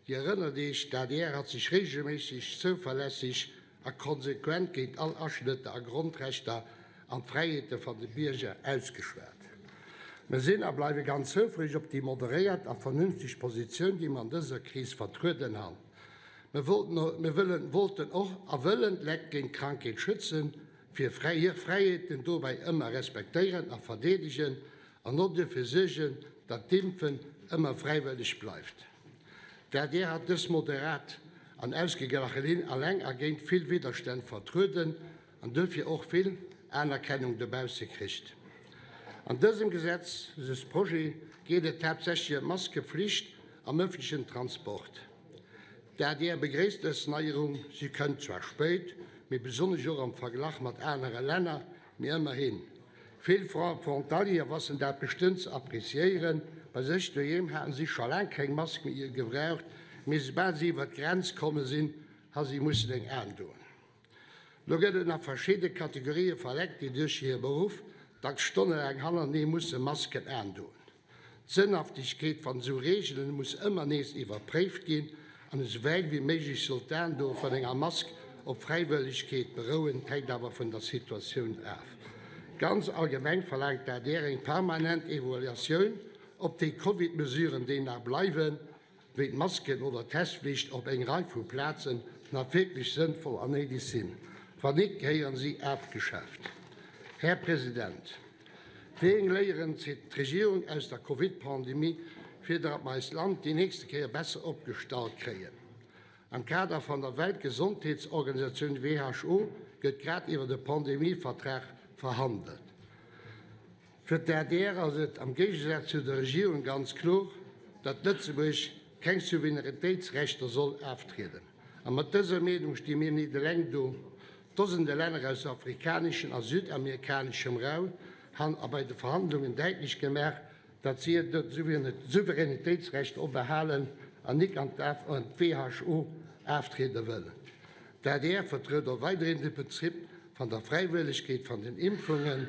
Dir erënnert Iech, D'ADR hat sech reegelméisseg, zouverlässeg a konsequent géint all Aschnëtter a Grondrechter an d'Fräiheete van de Bierger ausgeschwat. Mer sinn a bleiwe ganz houfreg op déi moderéiert a vernünfteg Positioun, déi mer an dëser Kris vertrueden han. Mer wollten, wollten och a wëllen d'Lekt géint d'Krankheet schützen, fir hir Fräiheeten dobäi ëmmer respektéieren a verdeedegen an och duerfir suergen, datt d'Impfen ëmmer fräiwëlleg bleift. D'adr hat dës moderat an ausgeglache Linn alleng a géint vill Widderstänn vertrueden an duerfir och vill Anerkennung dobausse kricht. An dësem Gesetzesprojet geet et haaptsächlech ëm d'Maskeflicht am ëffentlechen Transport. D'adr begréisst dës Neierung. Si kënnt zwar spéit, mee besonnesch och am Verglach mat anere Länner, mee ëmmerhin. Vill Frontalier wassen dat bestëmmt ze appreciéieren. Bei sech doheem haten si scho laang keng Mask méi gebraucht, mee soubal si iwwer d'Grenz komme sinn, ha si mussen eng aandoen. Lo gëtt et nach verschidde Kategorië va Lekt, déi duerch hire Beruff dacks stonnelaang hannertenee musse Masken aandoen. D'Sënnhaftegkeet van esou Reegelen muss ëmmer nees iwwerpréift ginn an esou wäit wéi méiglech soll d'Aandoe van enger Mask op Fräiwëllegkeet berouen, 't hänkt awer vun der Situatioun af. Ganz allgemeng verlaangt d'ADR eng permanent Evaluatioun, ob déi Covid-Mesuren, déi nach bleiwen, wéi d'Masken oder d'Testflicht op eng Rei vu Plazen nach wierklech sënnvoll an néideg sinn. Wann nik, gehéieren si afgeschaaft. Här President, wéi eng Léieren zitt d'Regierung aus der Covid-Pandemie, fir datt mer eist Land déi nächste Kéier besser opgestallt kréien? Am Kader van der Weltgesondheetsorganisatioun WHO gëtt grad iwwer e Pandemievertrag verhandelt. Fir d'ADR ass et am Géigesaz zu der Regierung ganz kloer, datt Lëtzebuerg keng Souveränitéitsrechter soll aftrieden. A mat dëser Meenung sti mir nit eleng do. Dosende Länner aus afrikaneschen a südamerikaneschem Raum han a bei de Verhandlungen däitlech gemaach, datt si hiert Souveränitéitsrecht opbehalen an nik an d'WHO aftriede wëllen. D'ADR vertrëtt och weiderhin de Prinzip van der Fräiwëllegkeet van den Impfungen.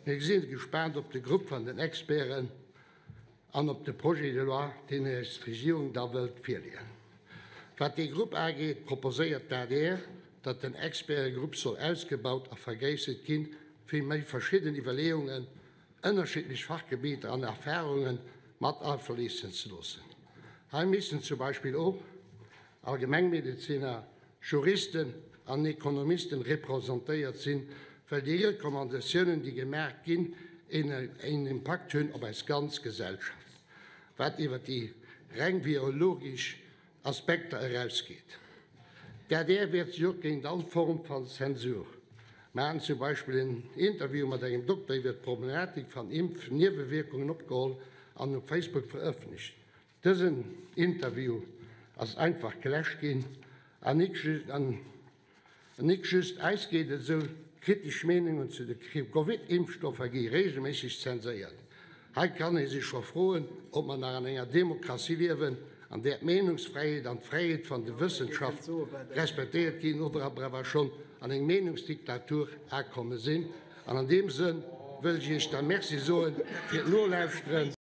Mir gesinn gespaant op de Grupp van den Experten an op de Projet de loi, deen eis d'Regierung da wëllt virleeën. Wat dee Grupp ageet, proposéiert d'ADR, datt den Expertegrupp soll ausgebaut a vergréissert ginn, fir méi verschidden Iwwerleeungen, ënnerschiddlech Fachgebieter an Erfarunge mat afléissen ze loossen. Hei missten zum Beispill och Allgemengmedeziner, Juristen an Ekonomisten representéiert sinn, well déi Recommandatiounen, déi gemaach ginn, een Impakt hunn op eis ganz Gesellschaft, wat iwwer déi reng virologesch Aspekter erausgeet. D'ADR wiert sech och géint all Form van Zensur. Mer haten zum Beispill en Interview mat engem Dokter iwwer d'Problematik van Impfniewewierkungen opgeholl an op Facebook verëffentlecht. Dësen Interview ass einfach geläscht ginn an nik just eis geet et esou, kritesch Meenungen zu de Covid-Impfstoffer gi reegelméisseg zenséiert. Hei kann ee sech scho froen, ob mer nach an enger Demokratie liewen, an där d'Meenungsfräiheet an d'Fräiheet van de Wëssenschaft respektéiert ginn, oder ob mer awer schonn an eng Meenungsdiktatur akomme sinn. An an deem Sënn wëll ech Iech da Merci soen fir d'Nolauschteren.